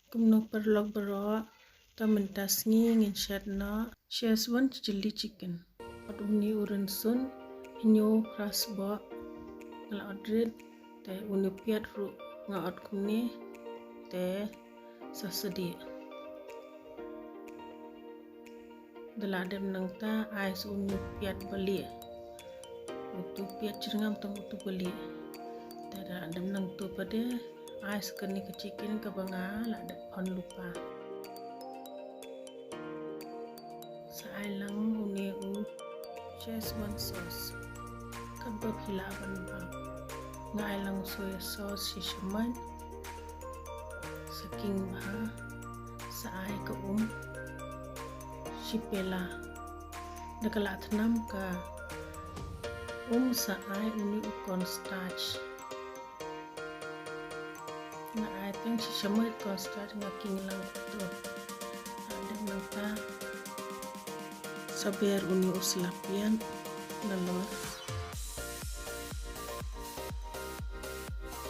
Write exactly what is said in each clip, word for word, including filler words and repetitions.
Kumno paralok baroh, ta mynta sngi ngin shet noh Szechuan chili chicken. Ot uni u rynsun, hynñiew phra sboh nga la ot rit, te uni piat ruh nga ot kumne, te sa sadieh. Da la dep nangta ai sa uni piat balieh. Utu piat jyrngam tang utu balieh. Te da la dep nangtu pat de ai sa kane ka chicken kaba nga la dep phon lypa. Sa ai lang une u Szechuan sauce. Katba phi lah ban bha. Nga ai lang soya sauce shi shamoit. Sa king bha. Sa ai ka um shi pela. Da ka la thnam ka um sa ai uni u cornstarch. Nga ai tang shi shamoit cornstarch, nga king lang utu. Hadien nangta sa ber uni u sla pian nalor.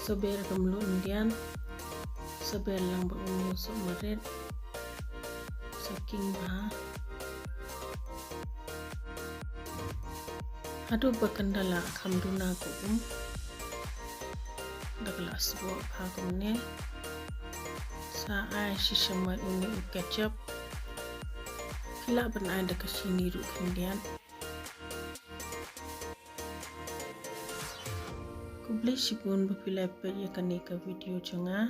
Sa ber ka mluh Indian. Sa ber lang bad uni u sohmarit. Sa king bha. Haduh ba kan da la kham duna ka um. Da ka la sboh bha kumne. Sa ai shi shamoit uni u ketchup. Phi lah ban ai da ka shini ruh khyndiat. Khublei shibun ba phi la peit ïa kane ka video jong nga.